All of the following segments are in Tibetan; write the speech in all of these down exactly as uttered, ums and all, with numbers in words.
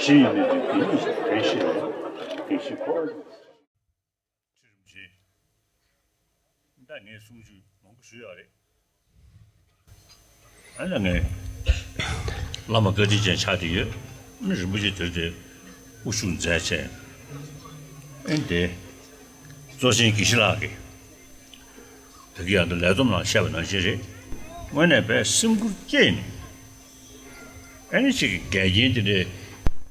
གཞི་ཡིན་ནས་ཀྱི་དེ་ཉིད་དེ་ཤེས་ནས་དེ་ཤེས་ཁོ། ཁྲི་རིན་པོ་ཆེ། ད་ངས་གསུང་ཆོས་མང་པོ་ཞུས་ཡོད་རེད། ཨ་ནི་ངས་བླ་མ་བཀའ་དྲིན་ཅན་ཆགས་བསྡད་ཡོད། ཨ་ནི་རིན་པོ་ཆེ་དེར་དེ་དབུ་བཞུགས་མཛད་བྱས། ཨ་ནི་དེ་གཙོ་ཆེན་དགེ་བཤེས་ལགས་ཀྱིས་ད་གི་ཡང་དུ་ལས་བསྡོམས་ནང་བཤད་པ་ནང་བཞིན་རེད། དངོས་གནས་དཔེ་སེམས་ཁུར་བསྐྱེད་ནས། ཨ་ནི་ཅིག་འགལ་རྐྱེན་དེ་འདྲ་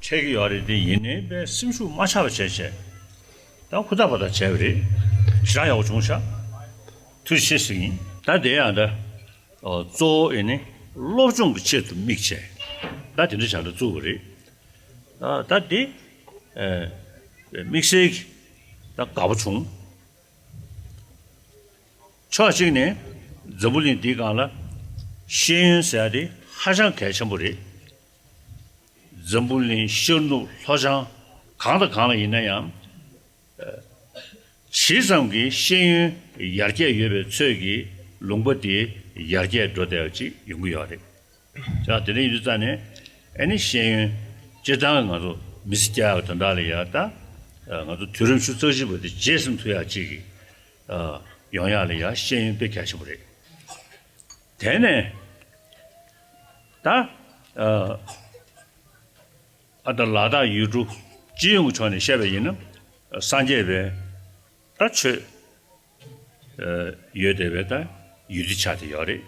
འཕྲད་ཀྱི་ཡོད་རེད་དེ། ཡིན་ནའི་དཔེ་སེམས་ཤུགས་མ་ཆག་པ་བྱས་བྱས། ད་ཧུར་ཐག་པ་ཐག་བྱས་པ་རེད། ཞེ་དྲག་ཡག་པོ་བྱུང་ཤག་ཐུགས་རྗེ་ཆེ་ཟེར་གྱི་ཡིན། ད་དེ་ཡང་ད་གཙོ་བོ་ཨེ་ནི་སློབ་སྦྱོང་གི་ཆེད་དུ་དམིགས་བྱས། ད་དེ་འདྲ་བྱ་འདྲ་བཙུགས་པ་རེད། ད་ད་དེ་དམིགས་བསལ་གྱི་ད་དགའ་པོ་བྱུང་། ཕྱོགས་གཅིག་ནས་འཛམ་བུ་གླིང་འདིའི་སྒང་ལ་ཤེས་ཡོན་ཟེར་ཡ་དེ་ཧ་ཅང་གལ་ཆེན་པོ་རེད། འཛམ་བུ་གླིང་ཤར་ནུབ་ལྷོ་བྱང་གང་དང་གང་ལ་ཡིན་ན་ཡང་། ཇི་ཙམ་གྱིས་ཤེས་ཡོན་ཡར་རྒྱས་ཡོད་པའི་ཚོད་ཀྱིས་ལུང་པ་དེ་ཡར་རྒྱས་འགྲོ་བསྡད་པ་ཅིག་ཡོང་གི་ཡོད་རེད། ད་དེ་འདྲ་ཡིན་དུས་ཙང་ནས་ཨ་ནི་ཤེས་ཡོན་སྤྱིར་བཏང་གི་ང་ཚོ་མི་ཚེ་སྐྱེལ་ཡག་དོན་དག་ལ་ཡ། ད་ང་ཚོ་དུས་རབས་ཉི་ཤུ་རྩ་གཅིག་པ་དེ་རྗེས་ཟིན་ཐུབ་ཡག་ཅིག་གི་ཡོང་ཡག་ལ་ཡ་ཤེས་ཡོན་དཔེ་གལ་ཆེན་པོ་རེད། དེ་ནས་ད་ཨ་ད་ལ་དྭགས་ཡུལ་གྲུ་སྤྱི་ཡོངས་ཀྱི་ཕྱོགས་ནས་བཤད་པ་ཡིན་ན། སངས་རྒྱས་པའི་ད་ཆོས་ཡོད་བསྡད་པའི་ད་ཡུལ་དུ་ཆགས་བསྡད་ཡོད་རེད།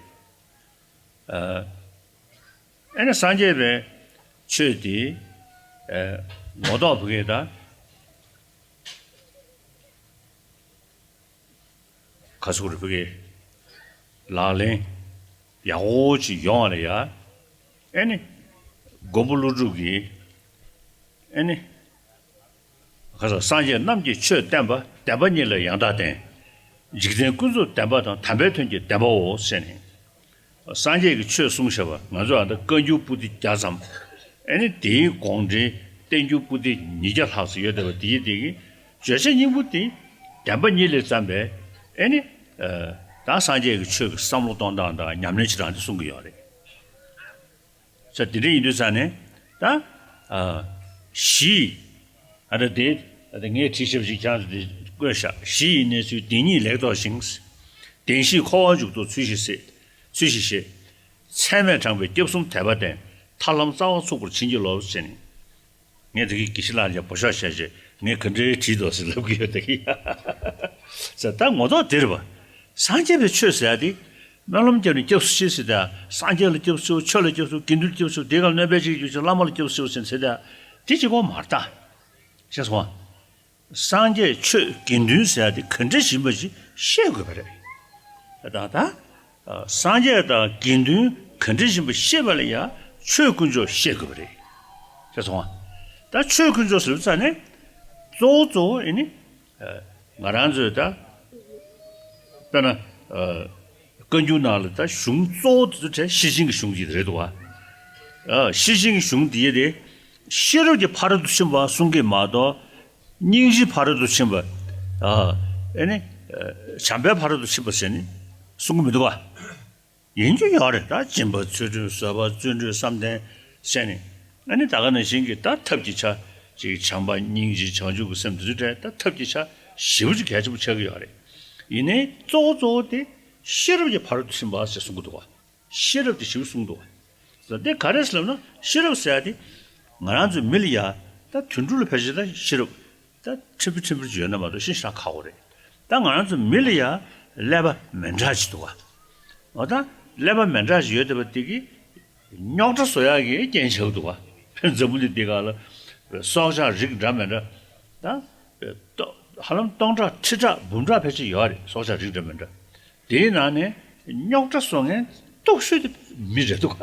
ཨ་ནི་སངས་རྒྱས་པའི་ཆོས་དེ་ངོ་ཐོག་བུ་གའི་ད་ག་ཚོད་རེད་བུ་གའི་ལག་ལེན་ཡག་པོ་ཅིག་ཡོང་བ་ལ་ཡ། ཨ་ནི་མགོན་པོ་ཀླུ་སྒྲུབ་ཀྱིས་ཨ་ནི། ཁ་སང་སངས་རྒྱས་རྣམས་ཀྱིས་ཆོས་བསྟན་པ། བདེན་པ་གཉིས་ལ་ཡང་དག་ལྡན། འཇིག་རྟེན་ཀུན་རྫོབ་བདེན་པ་དང་། དམ་པའི་དོན་གྱི་བདེན་པའོ་ཟེར་ནས། སངས་རྒྱས་ཀྱིས་ཆོས་གསུངས་བཞག་པ། ང་ཚོ་ཨ་ད་བཀའ་འགྱུར་པོ་ཏི་བརྒྱ་ཙམ། ཨ་ནི་དེའི་དགོངས་འགྲེལ་བསྟན་འགྱུར་པོ་ཏི་ཉིས་བརྒྱ་ལྷག་ཙམ་ཡོད་བསྡད་པ་དེའི་སྟེང་གི་བརྗོད་བྱ་སྙིང་པོ་དེ་བདེན་པ་གཉིས་ལས་བརྩམས་པའི་ཨ་ནི། ད་སངས་རྒྱས་ཀྱི་ཆོས་ཀྱི་བསམ་བློ་གཏོང་སྟངས་དང་ཉམས་ལེན་བྱེད་སྟངས་དེ་གསུང་གི་ཡོད་རེད། ས་དེ་འདྲ་ཡིན་དུས་ས་ནས་ད། ཨ་གཞི། ཨ་ད་དེ། ཨ་ད་ངས་བྲིས་ཞབས་ཞིག་ཁྱང་དེ་བཀོད་བཞག་གཞི་ཡི་གནས་ཚུལ་བདེན་གཉིས་ལེགས་རྟོགས་ཤིང་། བདེན་བཞིས་འཁོར་བར་འཇུག་ཐོག་ཚུལ་བཞིན་བྱེད། ཚུལ་བཞིན་བྱེད། ཚད་མས་དྲངས་པའི་སྐྱབས་གསུམ་དད་པ་བསྟེན། ཐར་ལམ་རྩ་བ་ཚུགས་པར་བྱིན་གྱིས་རློབས་ཟེར་ནས། ངས་དེ་གི་དགེ་བཤེས་ལགས་ཀྱང་བོ་ཤོག་བཤད་བྱས་ངས་ག་འདྲའི་བྲིས་འདུག་ཟེར་ལབ་ཀྱི་ཡོད་དེ་གི། ཟེར་ད་ངོ་ཐོག་དེ་རེད་པ། སངས་རྒྱས་པའི་ཆོས་ཟེར་ཡ་དེ། སྨོན་ལམ་བརྒྱབ་ནས་སྐྱབས་སུ་མཆི་ཟེར་ད། སངས་རྒྱས་ལ་སྐྱབས་སུ་མཆིའོ། ཆོས་ལ་སྐྱབས་སུ་མཆིའོ། དགེ་འདུན་ལ་སྐྱབས་སུ་མཆིའོ། དེའི་སྒང་ལ་སྨོན་པ་ཅིག་བརྗོད་ཅིག་བླ་མ་ལ་སྐྱབས་སུ་མཆིའོ་ཟེར་ནས་ཟེར་ད། དེ་གཅིག་པོ་མ་རེད་ད། ཤེས་སོང་ང་། སངས་རྒྱས་ཆོས་དགེ་འདུན་ཟེར་ཡ་དེ་ག་འདྲ་ཡིན་པ་ཞིག་ཤེས་དགོས་པ་རེད། ད་ད། སངས་རྒྱས་དང་དགེ་འདུན་ག་འདྲ་ཡིན་པ་ཤེས་པ་ལ་ཡང་ཆོས་དཀོན་མཆོག་ཤེས་དགོས་པ་རེད། ཤེས་སོང་ང་། ད་ཆོས་དཀོན་མཆོག་ཟེར་བ་ཙམ་ནས་གཙོ་བོ་གཙོ་བོ་ཨེ་ནི། ང་རང་ཚོས་ད། དཔེར་ན། བཀའ་འགྱུར་ནང་ལ་ད་གཞུང་གཙོ་བོ་དེ་ཚོ་གྲས་ཤེར་ཕྱིན་གྱི་གཞུང་གཅིག་རེད་འདུག་བ། ཤེར་ཕྱིན་གྱི་གཞུང་འདི་ཡེ་དེ། ཤེས་རབ་ཀྱི་ཕ་རོལ་ཏུ་ཕྱིན་པ་གསུང་གི་མ་གཏོགས། སྙིང་རྗེའི་ཕ་རོལ་ཏུ་ཕྱིན་པ། ཨ་ནི། བྱམས་པའི་ཕ་རོལ་ཏུ་ཕྱིན་པ་ཟེར་ནས་གསུང་གི་མི་འདུག་བ། ཡིན་རྒྱུ་ཡོད་རེད་ད། སྦྱིན་པ་ཚུལ་ཁྲིམས་བཟོད་པ་བརྩོན་འགྲུས་བསམ་གཏན་ཟེར་ནས། ཨ་ནི་ད་ག་ནང་བཞིན་གྱི་ད་ཐབས་ཀྱི་ཆ་ཅིག་བྱམས་པ་སྙིང་རྗེ་བྱང་ཆུབ་ཀྱི་སེམས་དེ་ཚོའི་གྲས་ད་ཐབས་ཀྱི་ཆ་ཞེ་པོ་ཅིག་གལ་ཆེན་པོ་ཆགས་ཀྱི་ཡོད་རེད། ཡིན་ནའི་གཙོ་བོ་གཙོ་བོ་དེ་ཤེས་རབ་ཀྱི་ཕ་རོལ་ཏུ་ཕྱིན་པ་ཟེར་གསུང་གི་འདུག་བ། ཤེས་རབ་དེ་ཞིབ་གསུངས་འདུག་བ། དེ་ག་རེ་ཟེར་ལབ་ན་ཤེས་རབ་ཟེར་ཡ་དེ་ང་རང་ཚོའི་མི་ལ་ཡ་ད་དུད་འགྲོ་ལ་ཕལ་ཆེར་ད་ཤེས་རབ་ད་ཕྲན་བུ་ཕྲན་བུ་ཅིག་ཡོད་ན་མ་གཏོགས་ཤེས་ཤ་ཁག་པོ་རེད། ད་ང་རང་ཚོའི་མི་ལ་ཡ་ཀླད་པ་མི་འདྲ་ཅིག་འདུག་བ། འོ་ད་ཀླད་པ་མི་འདྲ་ཅིག་ཡོད་བསྡད་པ་དེ་གིས་རྙོག་དྲ་བཟོ་ཡག་གི་རྐྱེན་ཆགས་འདུག་བ། འཛམ་བུ་གླིང་འདི་སྒང་ལ་སྲོག་ཆགས་རིགས་འདྲ་མི་འདྲ་ད་ཧ་ལམ་སྟོང་ཕྲག་ཁྲི་ཕྲག་འབུམ་ཕྲག་ཕལ་ཆེར་ཡོད་རེད། སྲོག་ཆགས་རིགས་འདྲ་མི་འདྲ་དེའི་ནང་ནས་རྙོག་དྲ་བཟོ་མཁན་སྟོབས་ཤུགས་དེ་མི་རེད་འདུག་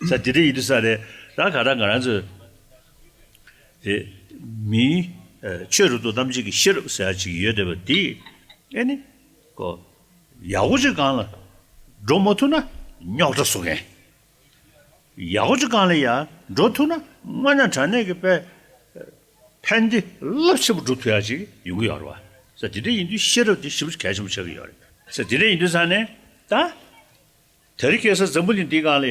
ས་དེ་འདྲ་ཡིན་དུས་ས་རེད། ད་ག་ད་ང་རང་ཚོས་དེ་མིའི་ཆོས་རབ་ཏུ་རྣམ་འབྱེད་ཀྱི་ཤེས་རབ་ཟེར་ཡ་ཅིག་ཡོད་བསྡད་པ་འདི་ཨེ་ནི་ཀོ་ཡག་པོ་ཅིག་སྒང་ལ་འགྲོ་མ་ཐུབ་ན་རྙོག་དྲ་བཟོ་མཁན། ཡག་པོ་ཅིག་སྒང་ལ་ཡ་འགྲོ་ཐུབ་ན་དངོས་གནས་དྲང་གནས་ཀྱི་དཔེ་ཕན་བདེ་རླབས་ཆེན་པོ་སྒྲུབ་ཐུབ་ཡ་ཅིག་ཡོང་གི་ཡོད་རེད་བ། ས་དེ་འདྲ་ཡིན་དུས་ཤེས་རབ་དེ་ཞེ་པོ་ཅིག་གལ་ཆེན་པོ་ཆགས་ཀྱི་ཡོད་རེད། ས་དེ་འདྲ་ཡིན་དུས་ས་ནས་ད་དེ་རིང་ཁ་སང་འཛམ་བུ་གླིང་འདིའི་སྒང་ལ་ཡ་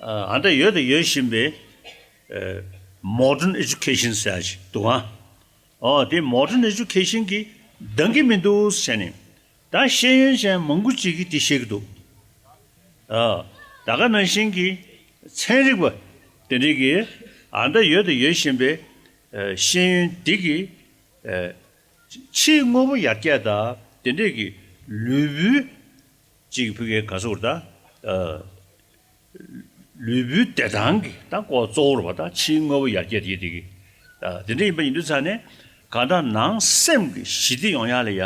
ཨ་ད་ཡོད་དང་ཡོད་བཞིན་པའི་modern education ཟེར་ཡ་ཅིག་འདུག་ཨ། ཨོ་དེ་modern education གིས་འདང་གི་མི་འདུག་ཟེར་ནས་ད་ཤེས་ཡོན་ཅན་མང་པོ་ཅིག་གིས་དེ་བཤད་ཀྱི་འདུག་ཨ་ད་ག་ནང་བཞིན་གྱི་ཚན་རིག་པ་དེ་འདྲས་ཀྱིས་ཨ་ད་ཡོད་དང་ཡོད་བཞིན་པའི་ཨ་ཤེས་ཡོན་འདི་གིས་ཨ་ཕྱིའི་དངོས་པོ་ཡར་རྒྱས་དང་དེ་འདྲས་ཀྱི་ལུས་པོའི་ཅིག་ཕ་གིའི་ག་ཟེར་ད་ཨ། ལུས་པོའི་བདེ་ཐང་གི་ད་སྐོར་གཙོ་བོར་བ་ད་ཕྱིའི་དངོས་པོ་ཡར་རྒྱས་དེ་དེ་གི་ད་དེ་འདྲ་ཡིན་པ་ཡིན་དུས་ཙང་ནས་གང་ལྟར་ནང་སེམས་ཀྱི་ཞི་བདེ་ཡོང་ཡག་ལ་ཡ་ཨ་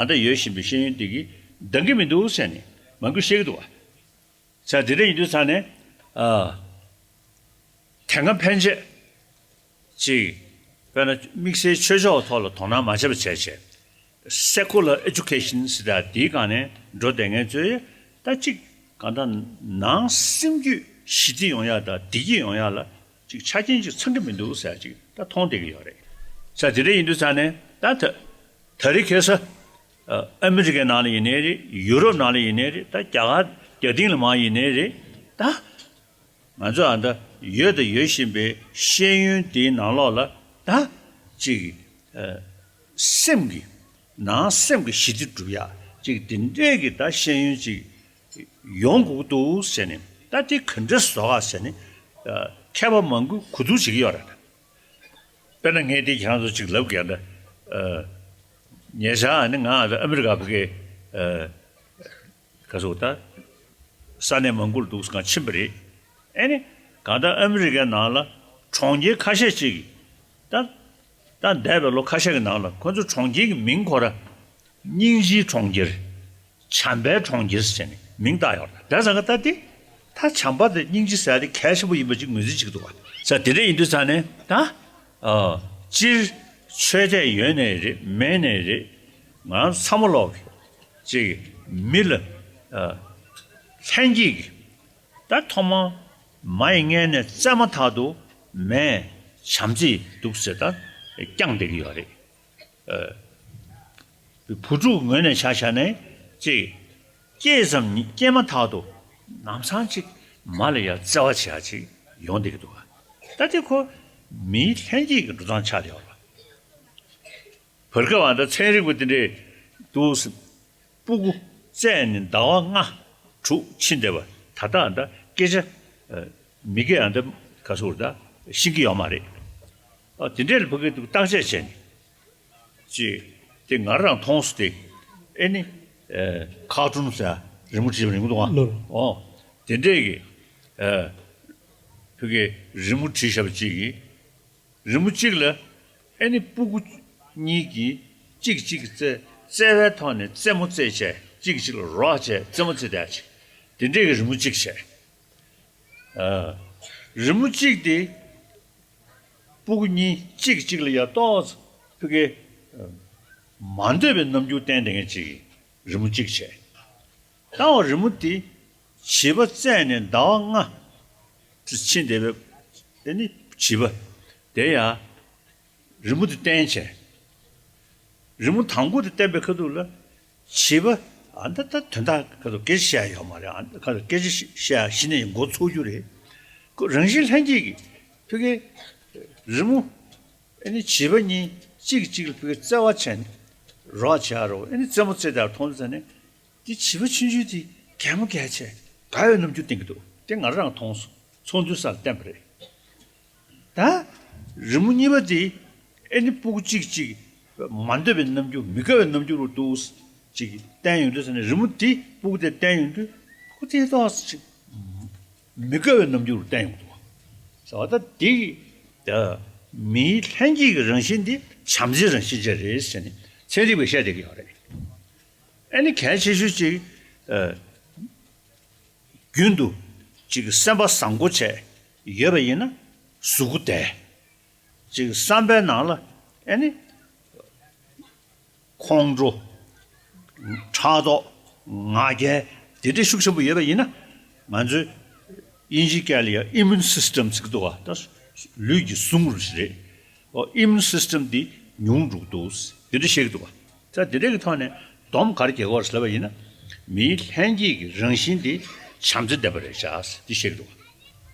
ད་ཡོད་བཞིན་པའི་ཤེས་ཡོན་དེ་གི་འདང་གི་མི་འདུག་ཟེར་ནས་མང་པོས་བཤད་ཀྱི་འདུག་བ། ཙང་དེ་འདྲ་ཡིན་དུས་ཙང་ནས་ཨ་དེ་སྔ་ཕན་ཆད་ཅིག་དཔེར་ན་དམིགས་བསལ་ཆོས་ཕྱོགས་ཐོག་ལ་དོ་སྣང་མ་བྱས་པ་བྱས་བྱས། Secular education ཟེར་ཡག་དེའི་སྒང་ནས་འགྲོ་བསྡད་མཁན་ཚོས་ད་ཅིག་གང་ལྟར་ནང་སེམས་རྒྱུད་ཞི་བདེ་ཡོང་ཡག་དང་བདེ་སྐྱིད་ཡོང་ཡག་ལ་ཅིག་ཆ་རྐྱེན་ཅིག་ཚང་གི་མི་འདུག་ཟེར་ཡག་ཅིག་ད་མཐོང་བསྡད་ཀྱི་ཡོད་རེད། ས་དེ་འདྲ་ཡིན་དུས་ཙང་ནས་ད་ད་ད་རེས་ཁ་སང་ཨ་ཨ་མི་རི་ཀའི་ནང་ལ་ཡིན་ནའི་རེད། ཡུ་རོབ་ནང་ལ་ཡིན་ནའི་རེད། ད་རྒྱ་གར་རྒྱ་སྟེང་ལ་མར་ཡིན་ནའི་རེད། ད་ང་ཚོ་ཨ་ད་ཡོད་དང་ཡོད་བཞིན་པའི་ཤེས་ཡོན་དེའི་ནང་ལོགས་ལ་ད་ཅིག་ཨ་སེམས་ཀྱི་ནང་སེམས་ཀྱི་ཞི་བདེ་སྒྲུབ་ཡག་ཅིག་དེ་འདྲས་ཀྱི་ད་ཤེས་ཡོན་ཅིག་ཡོང་དགོས་ཀྱི་འདུག་ཟེར་ནས་ད་དེ་ག་འདྲས་བཟོ་ག་ཟེར་ནས་ཨ་མཁས་པ་མང་པོས་གོ་བསྡུར་བྱེད་ཀྱི་ཡོད་རེད། དཔེར་ན་ངས་དེ་ཁྱེད་རང་ཚོ་ཅིག་ལབ་དགོས་ད། ཨ་ཉེ་ཆར་ཨ་ནི་ང་ཨ་མི་རི་ཀ་ཕ་གིའི་ཨ་ག་ཟེར་ད། ས་གནས་མང་པོར་འདུག་སེ་གང་ཕྱིན་པ་རེད། ཨེ་ནི་གང་ལྟར་ཨ་མི་རི་ཀའི་ནང་ལ་གྲོང་ཁྱེར་ཁ་ཤས་ཅིག་གིས་ད་ད་འདས་པའི་ལོ་ཁ་ཤས་ཀྱི་ནང་ལ་ཁོ་ཚོ་གྲོང་ཁྱེར་གྱི་མིང་ཁོ་ར་སྙིང་རྗེའི་གྲོང་ཁྱེར། བྱམས་པའི་གྲོང་ཁྱེར་ཟེར་ནས་མིང་བཏགས་ཡོད་རེད། དེ་ཙང་ཀ་ད་དེ་ད་བྱམས་པ་དང་སྙིང་རྗེ་ཟེར་ཡ་དེ་གལ་ཆེན་པོ་ཡིན་པ་ཅིག་ངོས་འཛིན་བྱེད་ཀྱི་འདུག་ག་ས་དེ་འདྲ་ཡིན་དུས་ཙང་ནས་ད་ཨ་སྤྱིར་ཆོས་དད་ཡོད་ནའི་རེད་མེད་ནའི་རེད། ང་རང་ཚང་མ་ལོག་གི་ཅིག་མི་ལ་ཨ་ལྷན་སྐྱེས་ཀྱི་ད་ཐོག་མ་མ་ཡི་མངལ་ནས་བཙས་མ་ཐག་ཏུ་མས་བྱམས་བརྩེ་འདུག་ཟེར་ད་བསྐྱངས་བསྡད་ཀྱི་ཡོད་རེད། ཨ་བུ་ཕྲུག་ངོས་ནས་ཆ་བཞག་ནས་ཅིག་སྐྱེས་ཙམ་ཉིད་སྐྱེས་མ་ཐག་ཏུ་ལམ་སང་ཅིག་མ་ལ་ཡ་བརྩེ་བ་བྱེད་ཡ་ཅིག་ཡོང་བསྡད་ཀྱི་འདུག་ག་ད་དེ་ཁོ་མིའི་ལྷན་སྐྱེས་ཀྱི་འགྲོ་སྟངས་ཆགས་བསྡད་ཡོད་རེད། བར་སྐབས་ཨ་ད་ཚན་རིག་པ་དེ་འདྲས་འདུག་སྤུ་གུ་བཙས་ནས་ཟླ་བ་ལྔ་དྲུག་ཕྱིན་བསྡད་པ་ད་ལྟ་ཨ་ད་སྐད་ཆ་ཨ་མི་སྐད་ཨ་ད་ག་ཟེར་ད་ཤེས་ཀྱི་ཡོད་མ་རེད། ཨ་དེ་འདྲས་ལ་ཕ་གི་འདུག་བརྟག་དཔྱད་བྱས་ནས་ཅིག་དེ་ང་རང་མཐོང་སོང་སྟེ་ཨེ་ནི་ཨ་ཁ་ཊུན་ཟེར་རི་མོ་བྲིས་པ་རིང་པོ་འདུག་ཨ། ལོ། ཨོ་དེ་འདྲས་ཀྱི་ཨ་ཕ་གི་རི་མོ་བྲིས་བཞག་པ་ཅིག་གིས། རི་མོ་གཅིག་ལ་ཨེ་ནི་སྤུ་གུ་གཉིས་ཀྱིས་གཅིག་གཅིག་བཙལ་བཙལ་བའི་ཐོག་ནས་རྩེད་མོ་རྩེད་བྱས་གཅིག་གཅིག་ལ་རོགས་བྱས་རྩེད་མོ་རྩེ་བསྡད་ཅིག་དེ་འདྲས་ཀྱི་རི་མོ་གཅིག་བྱས། ཨ་རི་མོ་གཅིག་དེ་སྤུ་གུ་གཉིས་གཅིག་གཅིག་ལ་ཡ་ཏོག་ཙམ་ཕ་གི་མ་འདོད་པའི་རྣམ་འགྱུར་བསྟན་བསྡད་མཁན་གཅིག་གི་རི་མོ་གཅིག་བྱས། ད་འོ་རི་མོ་དེ་བྱིས་པ་བཙས་ནས་ཟླ་བ་ལྔ་ཕྱིན་བསྡད་པའི་ཨེ་ནི་བྱིས་པ་དེ་ཡང་རི་མོ་དེ་བསྟན་བྱས། རི་མོ་དང་པོ་དེ་བསྟན་པའི་ཁ་ཐུག་ལ་བྱིས་པ་ཨ་ད་ད་དོན་དག་ཁ་ཐུག་སྐད་ཆ་བཤད་ཡ་ཡོད་མ་རེད། ཨ་ད་ཁ་ཐུག་སྐད་ཆ་བཤད་ཡ་གཞི་ནས་མགོ་ཚོས་རྒྱུ་རེད། ཁོ་རང་བཞིན་ལྷན་སྐྱེས་ཀྱི་ཕ་གི་རི་མོ་ཨེ་ནི་བྱིས་པ་གཉིས་གཅིག་གཅིག་ལ་ཕ་གི་བརྩེ་བ་བྱས་ནས་རོགས་བྱས་རོགས་ཨེ་ནི་རྩེད་མོ་རྩེ་དེ་མཐོང་དུས་ཙ་ནས། དེ་བྱིས་པ་ཆུང་ཆུང་དེ་གད་མོ་བགད་བྱས་དགའ་བའི་རྣམ་འགྱུར་བསྟན་གྱི་འདུག་དེ་ང་རང་མཐོང་སོང་། ཚོགས་འདུའི་སར་བསྟན་པ་རེད། ད་རི་མོ་གཉིས་པ་དེ་ཨེ་ནི་སྤུ་གུ་གཅིག་གཅིག་མ་འདོད་པའི་རྣམ་འགྱུར་མི་དགའ་བའི་རྣམ་འགྱུར་རུ་འདུག་ཅིག་བསྟན་ཡོང་དུས་ཙ་ནས་རི་མོ་དེ་སྤུ་གུ་དེ་བསྟན་ཡོང་དུས་སྤུ་གུ་དེ་ཏོག་ཙམ་ཅིག་ མི་དགའ་བའི་རྣམ་འགྱུར་བསྟན་ཡོང་འདུག་བ། ཟེར་བ་ད་འདི་ད་མིའི་ལྷན་སྐྱེས་ཀྱི་རང་བཞིན་འདི་བྱམས་བརྩེའི་རང་བཞིན་ཅིག་རེད་ཟེར་ནས་ཚན་རིག་པས་བཤད་བསྡད་ཀྱི་ཡོད་རེད། ཨ་ནི་གལ་ཆེ་ཤོས་ཅིག་ཨ། རྒྱུན་དུ་ཅིག་སེམས་པ་བཟང་པོ་བྱས་ཡོད་པ་ཡིན་ན་གཟུགས་པོ་བདེ། ཅིག་བསམ་པའི་ནང་ལ་ཨ་ནི་ཁོང་ཁྲོ། ཕྲག་དོག་ང་རྒྱལ་དེ་འདྲ་ཤུགས་ཆེན་པོ་ཡོད་པ་ཡིན་ན། ང་ཚོའི་དབྱིན་ཇིའི་སྐད་ལ་ཡང་ཨི་མུན་སིས་ཊམ་ཟེར་གྱི་འདུག་བ། ད་ལུས་ཀྱི་ཟུངས་རུ་ཞིག་རེད། ཨོ་ཨི་མུན་སིས་ཊམ་འདི་ཉུང་འགྲོ་གི་འདུག་འདི་འདྲ་བཤད་ཀྱི་འདུག་བ། ད་དེ་འདྲ་གི་ཐོག་ནས་སྡོམ་ག་རེ་རྒྱག་གི་ཡོད་རེད་ཟེར་བ་ཡིན་ན། མིའི་ལྷན་སྐྱེས་ཀྱི་རང་བཞིན་དེ་བྱམས་བརྩེ་ལྡན་པ་རེད་ཤག་འདི་བཤད་ཀྱི་འདུག་བ།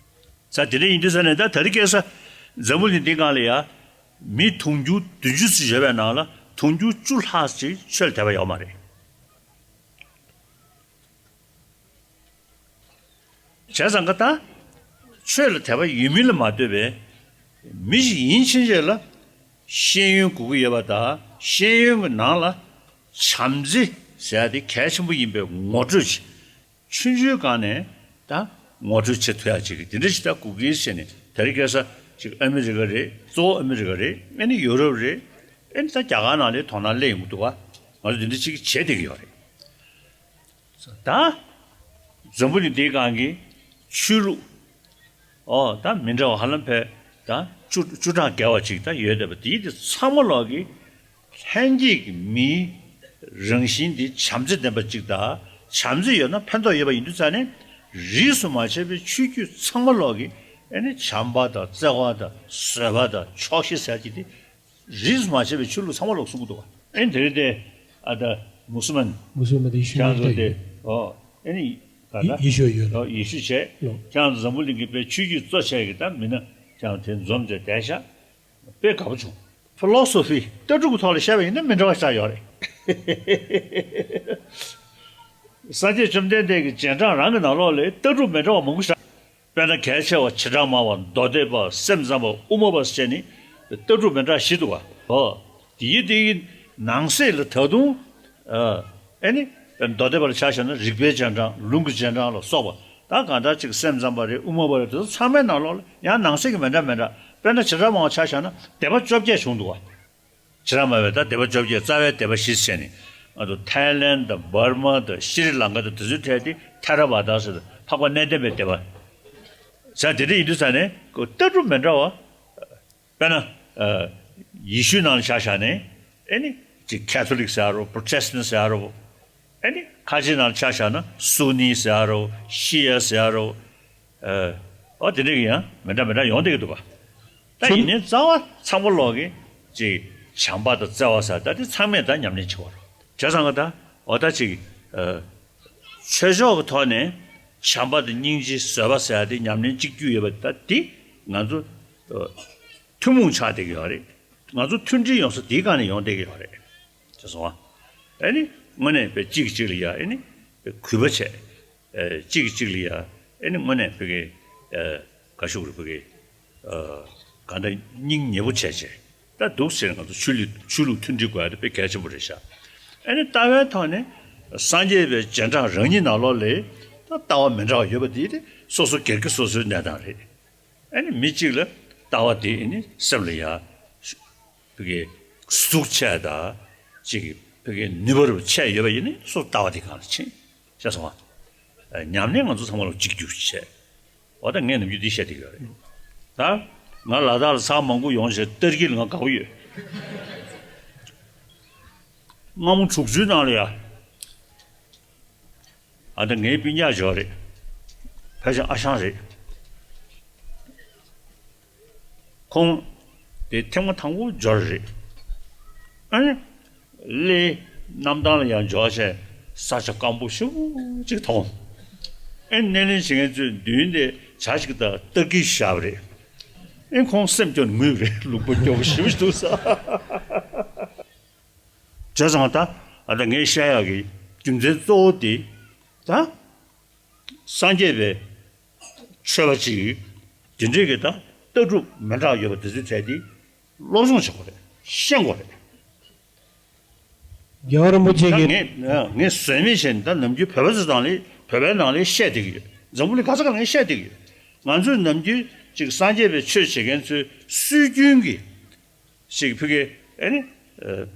ས་དེ་འདྲ་ཡིན་དུས་ས་ནས་ད་དེ་རིང་ཁ་སང་འཛམ་བུ་གླིང་འདི་སྒང་ལ་ཡ། མི་དུང་ཕྱུར་བདུན་ཅུ་ཙམ་ཡོད་པའི་ནང་ལ་དུང་ཕྱུར་བཅུ་ལྷག་ཅིག་ཆོས་ལ་དད་པ་ཡོད་མ་རེད། བྱས་ཙང་ཀ་ད་ཆོས་ལ་དད་པ་ཡོད་མིན་ལ་མ་ལྟོས་པའི་མི་ཞིག་ཡིན་ཕྱིན་ཆད་ལ་ཤེས་ཡོན་དགོས་ཀྱི་ཡོད་པ་དང་། ཤེས་ཡོན་གྱི་ནང་ལ་བྱམས་བརྩེ་ཟེར་ཡ་དེ་གལ་ཆེན་པོ་ཡིན་པའི་ངོ་སྤྲོད་ཅིག་ཆུང་ཆུང་སྒང་ནས་ད་ངོ་སྤྲོད་བྱེད་ཐུབ་ཡག་ཅིག་དེ་འདྲ་ཞིག་ད་དགོས་ཀྱི་ཟེར་ནས། དེ་རིང་ཁ་སང་ཅིག་ཨ་མི་རི་ཀ་རེད། གཙོ་བོ་ཨ་མི་རི་ཀ་རེད། ཨ་ནི་ཡུ་རོབ་རེད། ཨ་ནི་ད་རྒྱ་གར་ནང་ལའི་དོ་སྣང་སླེབས་ཡོང་གི་འདུག་བ། ང་ཚོ་དེ་འདྲ་ཅིག་བྱེད་བསྡད་ཀྱི་ཡོད་རེད། ད་འཛམ་བུ་གླིང་འདིའི་སྒང་གི་ཆོས་ལུགས། ཨོ་ད་མི་འདྲ་བ་ཧ་ལམ་ཕལ་ད་བཅུ་བཅུ་ཕྲག་བརྒལ་བ་ཅིག་ད་ཡོད་བསྡད་པ་དེའི་དེ་ཚང་མ་ལོག་གི་ལྷན་སྐྱེས་ཀྱི་མིའི་རང་བཞིན་འདི་བྱམས་བརྩེ་ལྡན་པ་ཅིག་དང་། བྱམས་བརྩེ་ཡོད་ན་ཕན་ཐོགས་ཡོད་པ་ཡིན་དུས་ཙང་ནས། རིས་སུ་མ་ཆད་པའི་ཆོས་བརྒྱུད་ཚང་མ་ལོག་གི་ཨ་ནི་བྱམས་པ་དང་བརྩེ་བ་དང་བཟོད་པ་དང་ཆོག་ཤེས་ཟེར་གྱི་དེ་རིས་སུ་མ་ཆད་པའི་ཆོས་ལུགས་ཚང་མ་ལོག་གསུང་གི་འདུག་བ། ཨ་ནི་དེ་རིང་དེ་ཨ་ད་མུ་སུལ་མན། མུ་སུལ་མན་དེ་ཡེ་ཤུ་ཁྱེད་རང་ཚོ་ཡིན་དེ་ད། ཨོ་ཨ་ནི་ག་ད་ཡེ་ཤུ་ཡོད་ད། ཨོ་ཡེ་ཤུ་བྱས། ལོ། ཁྱེད་རང་ཚོ་འཛམ་བུ་གླིང་གི་དཔེ་ཆོས་བརྒྱུད་གཙོ་ཆེ་གི་ད་མི་སྣ་ཁྱེད་རང་དེ་འཛོམས་ཏེ་བསྡད་ཤག་དཔེ་དགའ་པོ་བྱུང་། ཕི་ལོ་སོ་ཕི་ལྟ་གྲུབ་ཀྱི་ཐོག་ལ་བཤད་པ་ཡིན་ན་མི་འདྲ་བ་ཞིག་ཡོད་རེད། སངས་རྒྱས་བཅོམ་ལྡན་འདས་ཀྱི་རྗེས་འབྲང་རང་གི་ནང་ལོགས་ལ་ལྟ་གྲུབ་མི་འདྲ་བ་མང་པོ་ཞིག་དཔེར་ན་གལ་ཆེ་བ་བྱེ་བྲག་སྨྲ་བ། མདོ་སྡེ་པ། སེམས་ཙམ་པ། དབུ་མ་པ་ཟེར་ནི་ལྟ་གྲུབ་མི་འདྲ་བ་བཞི་འདུག་བ། ཨོ། དེའི་དེའི་ནང་གསེས་ལ་ད་དུང་། ཨ་ནི་མདོ་སྡེ་པ་ལ་ཆ་བཞག་ན་རིགས་པའི་རྗེས་འབྲང་། ལུང་གི་རྗེས་འབྲང་ལ་སོགས་པ། ད་གང་ལྟར་ཅིག་སེམས་ཙམ་པ་རེད། དབུ་མ་པ་རེད། དེ་ཚོ་ཚང་མའི་ནང་ལོགས་ལ་ཡང་ནང་གསེས་ཀྱི་མི་འདྲ་མི་འདྲ། དཔེར་ན་བྱེ་བྲག་སྨྲ་བ་ཆ་བཞག་ན་སྡེ་པ་བཅོ་བརྒྱད་བྱུང་འདུག་བ། བྱེ་བྲག་སྨྲ་བའི་ད་སྡེ་པ་བཅོ་བརྒྱད། རྩ་བའི་སྡེ་པ་བཞི་ཟེར་ནས། ང་ཚོ་ཐའི་ལེན་དང་འབར་མ་དང་ཤྲི་ལང་ཀ་དང་དེ་ཚོའི་གྲས་དེ་ཐེ་ར་བ་ད་ཟེར། འཕགས་པ་གནས་བརྟན་པའི་སྡེ་པ་ཟེར། དེ་འདྲ་ཡིན་དུས་ཙང་ནས་ལྟ་གྲུབ་མི་འདྲ་བ། དཔེར་ན། ཡེ་ཤུའི་ནང་ལ་ཆ་བཞག་ནས་ཨ་ནི་ཅིག་ཁེ་ཐོ་ལིག་ཟེར་རོ། པྲོ་ཊེ་སི་ཊན་ཟེར་རོ། ཨ་ནི་ཁ་ཆེའི་ནང་ལ་ཆ་བཞག་ན་སུ་ནི་ཟེར་རོ། ཤི་ཡ་ཟེར་རོ། ཨོ་དེ་འདྲ་གི་ཡང་མི་འདྲ་མི་འདྲ་ཡོང་བསྡད་ཀྱི་འདུག་བ། ད་ཡིན་ནའི་རྩ་བ་ཚང་མ་ལོག་གི་ཅིག་བྱམས་པ་དང་བརྩེ་བ་ཟེར་ད་དེ་ཚང་མས་ད་ཉམས་ལེན་བྱེད་དགོས་རེད། བྱས་ཙང་ག་ད་འོ་ད་ཅིག་ཆོས་ཕྱོགས་ཀྱི་ཐོག་ནས་བྱམས་པ་དང་སྙིང་རྗེ་བཟོད་པ་ཟེར་ཡ་དེ་ཉམས་ལེན་གཅིག་གྱུར་ཡོད་པ་ད་དེ་ང་ཚོ་ཐུན་མོང་ཆགས་བསྡད་ཀྱི་ཡོད་རེད། ང་ཚོ་མཐུན་སྒྲིལ་ཡོང་ས་དེའི་སྒང་ནས་ཡོང་བསྡད་ཀྱི་ཡོད་རེད། ཅེས་གསུངས་པ། ཨ་ནི་དངོས་གནས་དཔེ་གཅིག་གིས་གཅིག་ལ་ཡ་ཨ་ནི་དཔེ་གུས་པ་བྱས། ཨ་གཅིག་གིས་གཅིག་ལ་ཡ་ཨ་ནི་དངོས་གནས་དཔེ་གི་ཨ་དགའ་ཤོས་རེད། དཔེ་གི་ཨ་གང་ལྟར་སྙིང་ཉེ་པོ་བྱས་བྱས་ད་འདུག་ཟེར། ང་ཚོ་ཆོས་ལུགས་ཆོས་ལུགས་མཐུན་སྒྲིལ་དགོས་ཡ་དེ་དཔེ་གལ་ཆེན་པོ་རེད་ཤག་ཨ་ནི་ལྟ་བའི་ཐོག་ནས་སངས་རྒྱས་པའི་རྗེས་འབྲང་རང་ཉིད་ནང་ལོགས་ལ་ད་ལྟ་བ་མི་འདྲ་བ་ཡོད་པ་དེ་དེ་སོ་སོ་སྒེར་གྱི་སོ་སོའི་གནས་སྟངས་རེད། ཨ་ནི་མི་གཅིག་ལ་ལྟ་བ་དེ་ཨ་ནི་སེམས་ལ་ཡ་ཕ་གི་ཟུག་ཆེ་དང་ཅིག་ཕ་གི་ནུས་པ་རུ་ཆེ་ཡོད་པ་ཡིན་ན་སོ་ལྟ་བ་དེ་གང་ལ་ཕྱིན་ཤེས་སོང་ང་། ཉམས་ལེན་ང་ཚོ་ཚང་མ་ལ་གཅིག་གྱུར་བྱས། འོ་ད་ངས་ནམ་རྒྱུན་འདི་བཤད་བསྡད་ཡོད་རེད། ད་ང་ལ་དྭགས་ལ་ཚར་མང་པོ་ཡོང་བྱས་ཏུར་ཀི་ལ་ང་དགའ་པོ་ཡོད། སྔ་མོ་དྲུག་ཅུའི་ནང་ལ་ཡ། ཨ་ད་ངའི་སྤུན་ཀྱག་འབྱོར་རེད། ཕལ་ཆེར་ཨ་ཞང་རེད། ཁོང་དེ་ཐེངས་མ་དང་པོ་འབྱོར་རེད། ཨ་ནི་གླེ་གནམ་ཐང་ལ་ཡང་འབྱོར་བྱས་ས་ཆ་སྐམ་པོ་ཞེ་པོ་ཅིག་མཐོང་། ཨེ་སྣེ་ལེན་བྱེད་མཁན་ཚོས་མདུན་དེ་བྱ་ཞིག་དང་སྟག་གིས་བཞག་པ་རེད། ཨེ་ཁོང་སེམས་སྐྱོ་ནས་ངུས་པ་རེད། ལུང་པ་སྐྱོ་པོ་ཞེ་པོ་ཞིག་འདུག་ས། བྱས་ཙང་ད་ཨ་ད་ངས་བཤད་ཡག་གི་རྒྱུ་མཚན་གཙོ་བོ་དེ་ད་སངས་རྒྱས་པའི་ཆོས་པ་ཅིག་དེ་འདྲའི་གི་ད་ལྟ་གྲུབ་མི་འདྲ་ཡོད་པ་དེ་ཚོའི་གྲས་དེ་སློབ་སྦྱོང་བྱེད་དགོས་རེད། ཤེས་དགོས་རེད། རྒྱལ་བ་རིན་པོ་ཆེ་ད་གིས། ངས་ངས་ཟོལ་མེད་བྱས་ནས་ད་ནམ་རྒྱུན་བོད་པ་ཚོ་དང་ལས་བོད་པའི་ནང་ལས་བཤད་བསྡད་ཀྱི་ཡོད། འཛམ་བུ་གླིང་ག་ས་ག་ལ་ངས་བཤད་བསྡད་ཀྱི་ཡོད། ང་ཚོས་ནམ་རྒྱུན་ཅིག་སངས་རྒྱས་པའི་ཆོས་བྱེད་མཁན་ཚོའི་སྲོལ་རྒྱུན་གྱི་ཞིག་ཕ་གི་ཨེ་ནི། ཨ།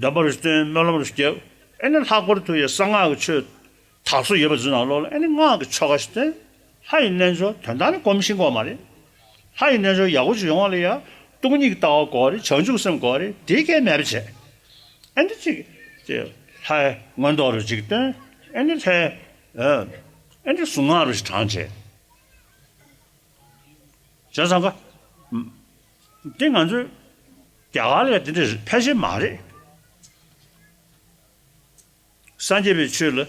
འདོན་པ་རུ་བཏོན། སྨོན་ལམ་རུ་བརྒྱབ། ཨེ་ནི་ལྷག་པར་དུ་ཡང་གསང་སྔགས་ཀྱི་ཆོས་དར་སྲོལ་ཡོད་པ་ཚོའི་ནང་ལོགས་ལ་ཨེ་ནི་སྔགས་ཀྱི་ཆོ་ག་ཞིག་བཏོན། ལྷ་ཡི་རྣལ་འབྱོར་དོན་དག་ནི་སྒོམ་ཤེས་དགོས་མ་རེད། ལྷ་ཡི་རྣལ་འབྱོར་ཡག་པོ་ཅིག་ཡོང་བ་ལ་ཡང་སྟོང་ཉིད་ཀྱི་ལྟ་བ་དགོས་རེད། བྱང་ཆུབ་སེམས་དགོས་རེད། དེ་གས་མེད་པ་བྱས། ཨེ་འདི་ཅིག་ཅིག་ལྷའི་མངོན་རྟོགས་རུ་ཅིག་བཏོན། ཨེ་འདི་ལྷའི་ཨ་ཨེ་འདི་གཟུངས་སྔགས་རུ་ཞིག་བགྲངས་བྱས། བྱས་ཙང་ཀ་འདི་ང་ཚོའི་རྒྱ་གར་ལ་དེ་འདྲ་ཕལ་ཆེར་མ་རེད། སངས་རྒྱས་པའི་ཆོས་ལ་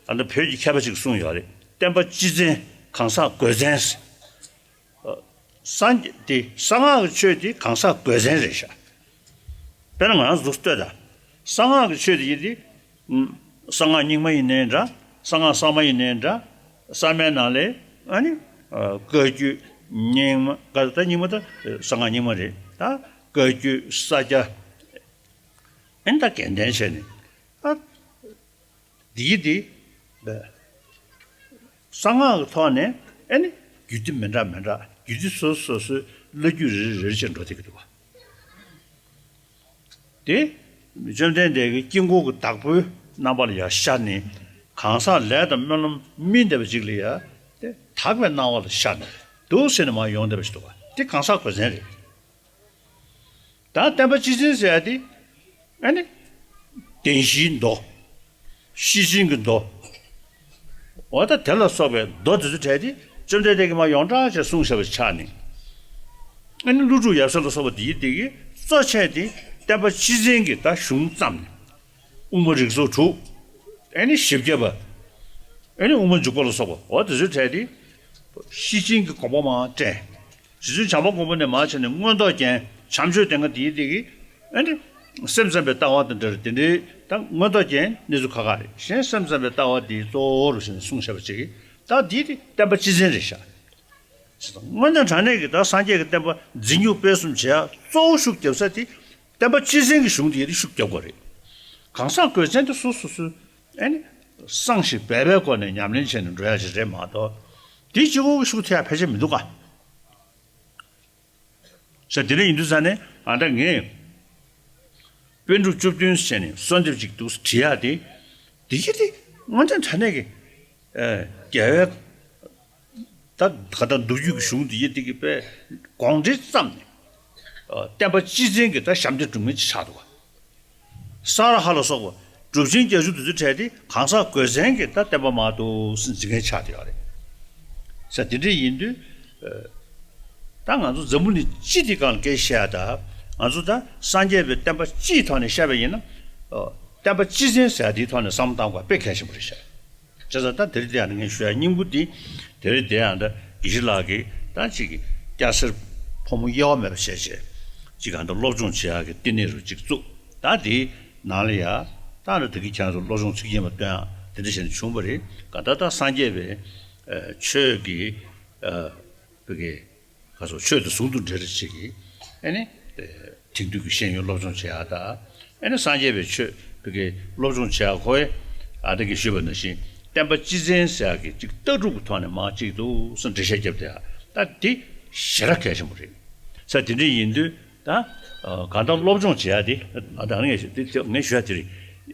ཨ་ནི་བོད་ཀྱི་མཁས་པ་ཅིག་གསུངས་ཡོད་རེད། བསྟན་པ་སྤྱི་བཙན་གང་ཟག་གོས་བཙན་ཟེར། སངས་རྒྱས་དེ་གསང་སྔགས་ཀྱི་ཆོས་དེ་གང་ཟག་གོས་བཙན་རེད་ཤག་དཔེར་ན་ང་རང་ཚོ་ལྟོས་དང་། གསང་སྔགས་ཀྱི་ཆོས་དེ་ཡིན་ཏེ། གསང་སྔགས་རྙིང་མ་ཡིན་ནའི་འདྲ། གསང་སྔགས་གསར་མ་ཡིན་ནའི་འདྲ། གསར་མའི་ནང་ལས་ཨ་ནི་བཀའ་བརྒྱུད་རྙིང་མ། ད་རྙིང་མ་ད་གསང་སྔགས་རྙིང་མ་རེད། ད་བཀའ་བརྒྱུད་ས་སྐྱ། ཨེ་ད་རྒྱན་ལྡན་བྱས་ནས། ཨ། འདི་ཡི་འདི། གསང་སྔགས་ཀྱི་ཐོག་ནས་ཨེ་ནི་རྒྱུད་སྡེ་མི་འདྲ་མི་འདྲ། རྒྱུད་སྡེ་སོ་སོ་སོ་སོའི་བླ་རྒྱུད་རེ་རེ་རེ་བྱས་འགྲོ་བསྡད་ཀྱི་འདུག་བ། དེ་བཅོམ་ལྡན་འདས་ཀྱི་དཀྱིལ་འཁོར་གྱི་བདག་པོའི་རྣམ་པ་ལ་ཡང་ཤར་ནས། གང་ཟག་ལས་དང་སྨོན་ལམ་སྨིན་བསྡད་པ་ཅིག་ལ་ཡང་དེ་དག་པའི་སྣང་བ་ལ་ཤར་ནས་འདུག་ཟེར་ནས་མར་ཡོང་བསྡད་པ་ཞིག་འདུག་བ། དེ་གང་ཟག་གོས་བཙན་རེད། ད་བསྟན་པ་སྤྱི་བཙན་ཟེར་ཡ་དེ། ཨ་ནི། བདེན་བཞིའི་མདོ། ཤེར་ཕྱིན་གྱི་མདོ། འོ་ད་དེ་ལ་སོགས་པའི་མདོ་དེ་ཚོ་གྲས་དེ་བཅོམ་ལྡན་འདས་ཀྱིས་མར་ཡོངས་གྲགས་བྱས་གསུངས་བཞག་པའི་ཆ་ནས། ཨ་ནི་ཀླུ་སྒྲུབ་ཡབ་སྲས་ལ་སོགས་པ་དེ་ཡི་དེ་གི་གཙོ་ཆེ་དེ་བསྟན་པ་སྤྱི་བཙན་གྱི་ད་གཞུང་བརྩམས་ནས། དབུ་མ་རིགས་ཚོགས་དྲུག་ཨེ་ནི་བཞི་བརྒྱ་པ། ཨེ་ནི་དབུ་མ་འཇུག་པ་ལ་སོགས་པ། འོ་དེ་ཚོའི་གྲས་དེ། ཤེར་ཕྱིན་གྱི་དགོངས་པ་མར་བཀྲལ། རྗེ་བཙུན་བྱམས་པ་མགོན་པོ་ནས་མར་བྱས་ནས་མངོན་རྟོགས་རྒྱན། བྱམས་ཆོས་ལྡན་ཁ་དེའི་སྟེང་གི། ཨེ་ནི། སེམས་ཙམ་པའི་ལྟ་བ་དང་འབྲེལ་དེ་འདྲའི་ད་མངོན་རྟོགས་རྒྱན་གནས་ཚུལ་ཁག་ཁག་རེད། གཞན་སེམས་ཙམ་པའི་ལྟ་བ་དེའི་གཙོ་བོ་རུ་བྱས་ནས་གསུངས་བཞག་པ་ཅིག་ད་འདི་དེ་བསྟན་པ་སྤྱི་བཙན་རེད་ཤག་དངོས་གནས་དྲང་གནས་ཀྱི་ད་སངས་རྒྱས་ཀྱི་བསྟན་པ་འཛིན་སྐྱོང་སྤེལ་གསུམ་བྱེད་ཡ་གཙོ་བོ་ཤུགས་རྒྱབ་ས་དེ། བསྟན་པ་སྤྱི་བཙན་གྱི་གཞུང་དེ་ཡིན་ཏེ་ཤུགས་རྒྱབ་དགོས་རེད། གང་ཟག་གོས་བཙན་དེ་སོ་སོ་སོའི་ཨེ་ནི་གསང་ཞིང་སྦས་པའི་སྒོ་ནས་ཉམས་ལེན་བྱས་ནས་འགྲོ་ཡ་ཞིག་རེད་མ་གཏོགས། དེ་གཅིག་པོ་གི་ཤུགས་ཐེབས་ཡ་ཕལ་ཆེར་མི་འདུག་ག་ས་དེ་འདྲ་ཡིན་དུས་ཙ་ནས་ཨ་ད་ངས་པཎ་གྲུབ་བཅུ་བདུན་བྱས་ནས་གསོལ་འདེབས་ཅིག་འདུག་བྲིས་ཡ་དེ། དེ་གི་དེ་དངོས་གནས་དྲང་གནས་ཀྱི་ཨེ་རྒྱལ་བའི། ད་ག་ད་མདོ་རྒྱུད་ཀྱི་གཞུང་འདི་ཡི་སྟེང་གི་དཔེ་དགོངས་འགྲེལ་བརྩམས་ནས། ཨ། བསྟན་པ་སྤྱི་བཙན་གྱི་ད་ཞབས་འདེགས་སྒྲུབ་མཁན་ཅིག་ཆགས་འདུག་ག་ས་ར་ཧ་ལ་སོགས་པ་གྲུབ་ཆེན་བརྒྱད་ཅུ་དེ་ཚོའི་གྲས་དེ་གང་ཟག་གོས་བཙན་གྱི་ད་བསྟན་པ་མར་འདུག་སེ་འཛིན་མཁན་ཆགས་བསྡད་ཡོད་རེད། ས་དེ་འདྲ་ཡིན་དུས། ཨ། ད་ང་ཚོ་འཛམ་བུ་གླིང་སྤྱི་དེ་སྒང་ལ་སྐད་ཆ་བཤད་ཡ་ད། ང་ཚོ་ད་སངས་རྒྱས་པའི་བསྟན་པ་སྤྱིའི་ཐོག་ནས་བཤད་པ་ཡིན་ན། ཨ། བསྟན་པ་སྤྱི་བཙན་ཟེར་ཡ་དེའི་ཐོག་ནས་བསམ་བློ་བཏང་དགོས་པ་དཔེ་གལ་ཆེན་པོ་རེད་ཤག་བྱས་ཙང་ད་དེ་རིང་དེ་ཡང་ངས་ཞུ་ཡ་སྙིང་པོ་འདི། དེ་རིང་དེ་ཡང་ད་དགེ་བཤེས་ལགས་ཀྱིས་ད་ཅིག་གི་སྐྱ་སེར་ཕོ་མོ་དབྱེ་བ་མེད་པ་བྱས་བྱས། ཅིག་གང་ལྟར་སློབ་སྦྱོང་བྱེད་ཡག་གི་བསྟི་གནས་རུ་ཅིག་བཙུགས། ད་དེའི་ནང་ལ་ཡ། ད་ནི་དེ་གི་ཁྱེད་རང་ཚོ་སློབ་སྦྱོང་ཚིག་རྒྱན་མ་བཏོན་ཡག་དེ་འདྲ་བྱས་ནས་བྱུང་བ་རེད། གང་ལྟར་ད་སངས་རྒྱས་པའི་ཨ་ཆོས་ཀྱི་ཨ་བོད་ཀྱི། ཁ་སོགས་ཆོས་དང་ཟུང་དུ་འབྲེལ་བྱེད་ཀྱི། ཨེ་ནི། དེང་དུས་ཀྱི་ཤེས་ཡོན་སློབ་སྦྱོང་བྱེད་ཡག་དང་། ཨེ་ནི་སངས་རྒྱས་པའི་ཆོས་ཀྱི་སློབ་སྦྱོང་བྱེད་ཡག་ཁོ་ཨེ། ཨ་ད་གིས་ཞུས་པ་ནང་བཞིན་བསྟན་པ་སྤྱི་བཙན་ཟེར་ཡག་གི་ཅིག་ལྟ་གྲུབ་ཀྱི་ཐོག་ནས་མར་ཅིག་འདུག་སེ་འགྲེལ་བཤད་བརྒྱབ་བསྡད་ཡག་ད་དེ་ཞེ་དྲག་གལ་ཆེན་པོ་རེད། ས་དེ་འདྲ་ཡིན་དུས་ད། གང་ལྟར་སློབ་སྦྱོང་བྱེད་ཡག་དེ། ཨ་ད་ངས་དེ་ངས་ཞུ་ཡག་དེ་རེད།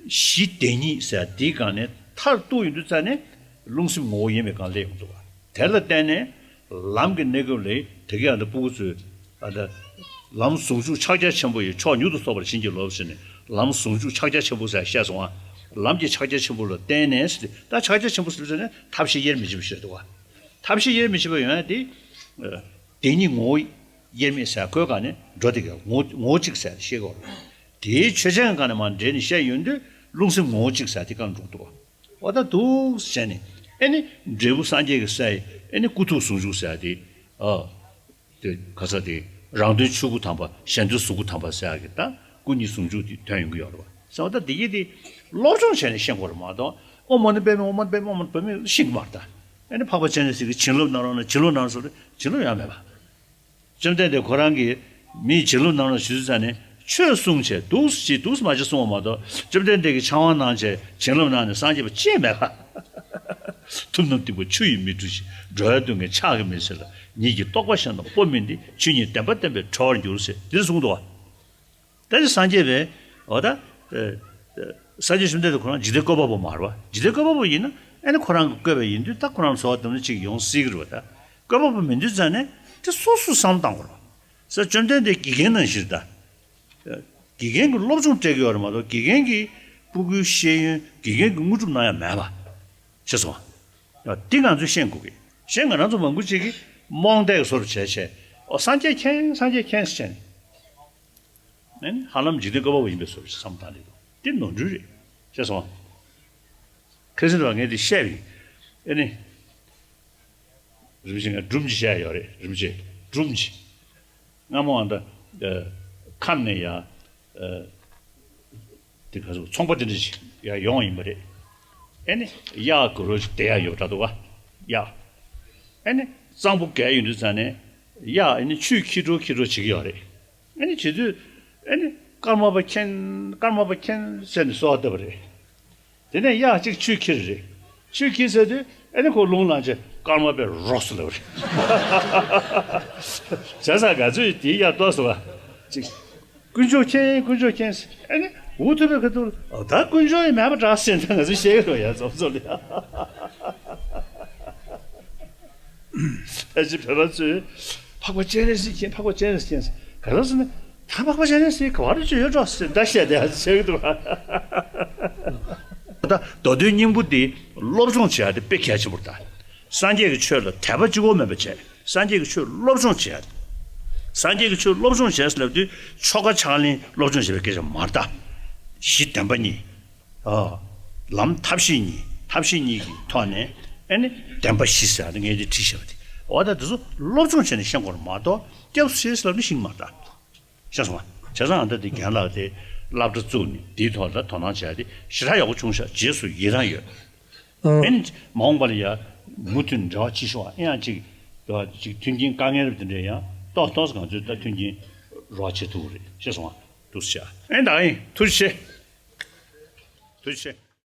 གཞི་བདེན་གཉིས་ཟེར་ཡག་དེའི་སྒང་ནས་མཐར་གཏུགས་ཡོང་དུས་ཙ་ནས་རླུང་སེམས་ངོ་བོ་དབྱེར་མེད་སྒང་སླེབས་ཡོང་འདུག་བ། དེ་ལ་བརྟེན་ནས་ལམ་གྱི་གནས་སྐབས་ལ་དེ་གའི་ཨ་ད་སྤུ་གུ་ཚོས་ཨ་ད་ལམ་ཟུང་འཇུག་ཕྱག་རྒྱ་ཆེན་པོ་ཡི་མཆོག་མྱུར་དུ་ཐོབ་པར་བྱིན་གྱིས་རློབས་ཟེར་ནས་ལམ་ཟུང་འཇུག་ཕྱག་རྒྱ་ཆེན་པོ་ཟེར་བཤད་སོང་ང་། ལམ་གྱི་ཕྱག་རྒྱ་ཆེན་པོ་ལ་བརྟེན་ནས་ཟེར་ཏེ། ད་ཕྱག་རྒྱ་ཆེན་པོ་ཟེར་ཟེར་ནས་ཐབས་ཤེས་དབྱེར་མི་ཕྱེད་པ་ཞིག་རེད་འདུག་བ། ཐབས་ཤེས་དབྱེར་མི་ཕྱེད་པ་ཡོང་ཡ་དེ། ཨ་བདེན་གཉིས་ངོ་བོ་དབྱེར་མེད་ཟེར་ཁོའི་སྒང་ནས་འགྲོ་དེ་ག་ངོ་ངོ་བོ་གཅིག་ཟེར་བཤད་དགོས་རེད། དེའི་ཆོས་ཅན་གྱི་སྒང་ནས་མར་འདྲེས་ནས་བཤད་ཡོང་དུས་རླུང་སེམས་ངོ་བོ་གཅིག་ཟེར་དེ་སྒང་འགྲོ་འདུག་བ། འོ་ད་འདུག་ཟེར་ནས་ཨེ་ནི་འབྲས་བུ་སངས་རྒྱས་ཀྱི་ས་ཡི་ཨེ་ནི་སྐུ་ཐུགས་ཟུང་འཇུག་ཟེར་ཡ་དེ། ཨ། དེ་ག་ས་དེ་རང་དོན་ཆོས་སྐུ་དམ་པ་གཞན་དོན་གཟུགས་སྐུ་དམ་པ་ཟེར་ཡ་གི་ད་སྐུ་གཉིས་ཟུང་འཇུག་དེ་ཐོན་ཡོང་གི་ཡོད་རེད་བ། ཟེར་བ་ད་དེ་གི་དེ་སློབ་སྦྱོང་བྱས་ནས་ཤེས་དགོས་རེད་མ་གཏོགས། ཨོཾ་མ་ཎི་པདྨེ་ཨོཾ་མ་ཎི་པདྨེ་ཨོཾ་མ་ཎི་པདྨེ་ཤེས་ཀྱི་མ་རེད་ད། ཨེ་ནི་འཕགས་པ་སྤྱན་རས་གཟིགས་ཀྱིས་བྱིན་རླབས་གནང་རོགས་གནང་། བྱིན་རླབས་གནང་རོགས་ཟེར་ན་བྱིན་རླབས་ཡང་མེད་པ། བཅོམ་ལྡན་འདས་ཁོ་རང་གིས་མིས་བྱིན་རླབས་གནང་རོགས་ཞུས་ཙ་ནས་ཆོས་གསུངས་བྱས་འདུག་སེ་བྱས་འདུག་སེ་མ་བྱས་གསུངས་པ་མ་གཏོགས། བཅོམ་ལྡན་འདས་ཀྱིས་ཕྱག་དབང་གནང་བྱས་བྱིན་རླབས་གནང་ནས་སངས་རྒྱས་པ་ཅི་ཡང་མེད་པ། ཐུབ་རྣམས་གཏིང་པ་ཆུ་ཡིས་མི་འཁྲུ་ཞིང་། འགྲོ་བའི་སྡུག་བསྔལ་ཕྱག་གིས་མི་སེལ་ལ། ཉིད་ཀྱི་རྟོགས་པ་གཞན་དང་སྤོ་མི་འདིས། ཆོས་ཉིད་བདེན་པ་བསྟན་པས་གྲོལ་བར་འགྱུར་ཟེར་འདིར་གསུངས་འདུག་བ། ད་ཅི་སངས་རྒྱས་པས་འོ་ད་སངས་རྒྱས་བཅོམ་ལྡན་འདས་ཁོ་རང་འཇིག་རྟེན་བཀོད་པ་པོ་མ་རེད་བ། འཇིག་རྟེན་བཀོད་པ་པོ་ཡིན་ན་ཨ་ནི་ཁོ་རང་གིས་བཀོད་པ་ཡིན་དུས་ད་ཁོ་རང་ལ་བཟོ་བ་བཏང་ན་ཅིག་ཡོང་སྲིད་ཀྱི་རེད་བ། ད་བཀོད་པ་པོ་མིན་དུས་ཙང་ནས་དེ་སོ་སོས་བསམ་བཏང་དགོས་རེད་བ། ས་བཅོམ་ལྡན་འདས་དགེ་རྒན་ནང་བཞིན་ད། དགེ་རྒན་གྱིས་སློབ་སྦྱོང་སྤྲད་ཀྱི་ཡོད་རེད་མ་གཏོགས་དགེ་རྒན་གྱིས་ཕྲུ་གུའི་ཤེས་ཡོན་དགེ་རྒན་གྱིས་དངོས་སྒྲུབ་གནང་ཡ་མེད་པ། ཤེས་སོང་ང་། འདི་ང་ཚོས་ཤེས་དགོས་ཀྱི། གཞན་ང་རང་ཚོ་མང་པོ་ཅིག་གིས་རྨོངས་དད་ཀྱི་བཟོ་འདྲ་བྱས་བྱས་ཨོ་སངས་རྒྱས་མཁྱེན་སངས་རྒྱས་མཁྱེན་ཟེར་བྱས་ནས། ཨ་ནི་ཧ་ལམ་འཇིག་རྟེན་བཀོད་པ་པོ་ཡིན་པའི་བཟོ་འདྲ་བསམ་བཏང་གི་འདུག་འདི་ནོར་འཁྲུལ་རེད། ཤེས་སོང་ང་། ཁ་སང་དུ་ངས་འདི་བཤད་པ་ཡིན། ཨ་ནི། རིན་པོ་ཆེ་ངས་སྒྲུབ་མཆོད་བཤད་ཡོད་རེད། རིན་པོ་ཆེ་སྒྲུབ་མཆོད། སྔ་མོ་ཨ་ད་ཨ་ཁམས་ནས་ཡ་ཨ་དེ་ག་ཚོད་ཚོང་པ་དེ་འདྲ་ཞིག་ཡ་ཡོང་ཡིན་པ་རེད། ཨེ་ནི་གཡག་གུ་རུ་ཞིག་བསྡད་ཡ་ཡོད་འདྲ་འདུག་ག་གཡག་ཨེ་ནི་གཙང་པོ་བརྒལ་ཡོང་དུས་ཙང་ནས་གཡག་ཨེ་ནི་ཆུ་འཁྱིལ་འགྲོ་འཁྱིལ་འགྲོ་བྱེད་ཀྱི་ཡོད་རེད། ཨེ་ནི་བྱེད་དུས་ཨེ་ནི་སྐར་མ་པ་མཁྱེན། སྐར་མ་པ་མཁྱེན་ཟེར་ནས་གསོལ་བ་བཏབ་པ་རེད། དེ་ནས་གཡག་གཅིག་ཆུ་འཁྱིལ་རེད། ཆུ་འཁྱིལ་ཚར་དུས་ཨེ་ནི་ཁོ་རླུང་ལངས་བྱས་སྐར་མ་པས་རོགས་སུ་ལབ་རེད། བྱས་ཙང་ང་ཚོས་དེའི་གཡག་ལྟོས་སོང་བ། ཅིག་དཀོན་མཆོག་མཁྱེན། དཀོན་མཆོག་མཁྱེན། ཨེ་ནི་འུ་ཐུག་པའི་ཁ་ཐུག་ལ་ད་དཀོན་མཆོག་ཡང་མེད་པ་འདྲ་ཟེར་ད་ང་ཚོས་བཤད་ཀྱི་རེད་ཡ་ཚོགས་གཙོ་ལ་ཡ། ད་ཅི་བོད་པ་ཚོས་འཕགས་པ་སྤྱན་རས་གཟིགས་མཁྱེན། འཕགས་པ་སྤྱན་རས་གཟིགས་མཁྱེན་ཟེར་ག་རེ་ཟེར་ན། ད་འཕགས་པ་སྤྱན་རས་གཟིགས་ག་བ་རེ་བྱོས་ཡོད་འགྲོ་ཟེར་ད་བཤད་དེ་བྱེད་ཀྱི་འདུག་ད་མདོ་དོན་སྙིང་པོ་འདི་སློབ་སྦྱོང་བྱེད་ཡ་དེ་དཔེ་གལ་ཆེན་པོ་རེད་ད། སངས་རྒྱས་ཀྱི་ཆོས་ལ་དད་པ་གཅིག་པོ་མེད་པ་བྱས། སངས་རྒྱས་ཀྱི་ཆོས་སློབ་སྦྱོང་བྱེད་ཡ་དེ། སངས་རྒྱས་ཀྱི་ཆོས་སློབ་སྦྱོང་བྱས་ཟེར་ལབ་དུས་ཆོ་ག་ཕྱག་ལེན་སློབ་སྦྱོང་བྱེད་པའི་སྐད་ཆ་མ་རེད་ད། གཞི་བདེན་པ་གཉིས། ཨ། ལམ་ཐབས་ཤེས་གཉིས། ཐབས་ཤེས་གཉིས་ཀྱི་ཐོག་ནས་ཨེ་ནི་བདེན་པ་བཞི་ཟེར་ཡ་དེ་ངས་འདི་བྲིས་བཞག་པ་དེ། འོ་ད་དེ་ཚོ་སློབ་སྦྱོང་བྱས་ནས་ཤེས་དགོས་རེད་མ་གཏོགས་སྐྱབས་སུ་མཆི་ཟེར་ལབ་ནས་ཤེས་ཀྱི་མ་རེད་ད། ཤེས་སོང་ང་། བྱས་ཙང་ཨ་ད་དེ་རྒན་ལགས་དེ་སློབ་གྲྭ་བཙུགས་ནས་དེའི་ཐོག་ལ་དོ་སྣང་བྱས་ཏེ་ཞེ་དྲག་ཡག་པོ་བྱུང་ཤག་རྗེས་སུ་ཡི་རང་ཡོད། ཨ་ནི་མ་འོངས་པ་ལ་ཡ་མུ་མཐུད་འབྲེལ་བ་བྱེད་ཤོག་ཨ་ཡང་ཅིག་ཅིག་མཐུན་རྐྱེན་དཀའ་ངལ་རབ་དེ་འདྲ་ཡང་ཏོག་ཏོག་ཙམ་ང་ཚོས་ད་མཐུན་རྐྱེན་རོགས་བྱེད་ཐུབ་ཀྱི་རེད། ཤེས་སོང་ང་། ཐུགས་རྗེ་ཆེ། ཨེ་ད་ཨེ་ཐུགས་རྗེ་ཆེ། ཐུགས་རྗེ་ཆེ།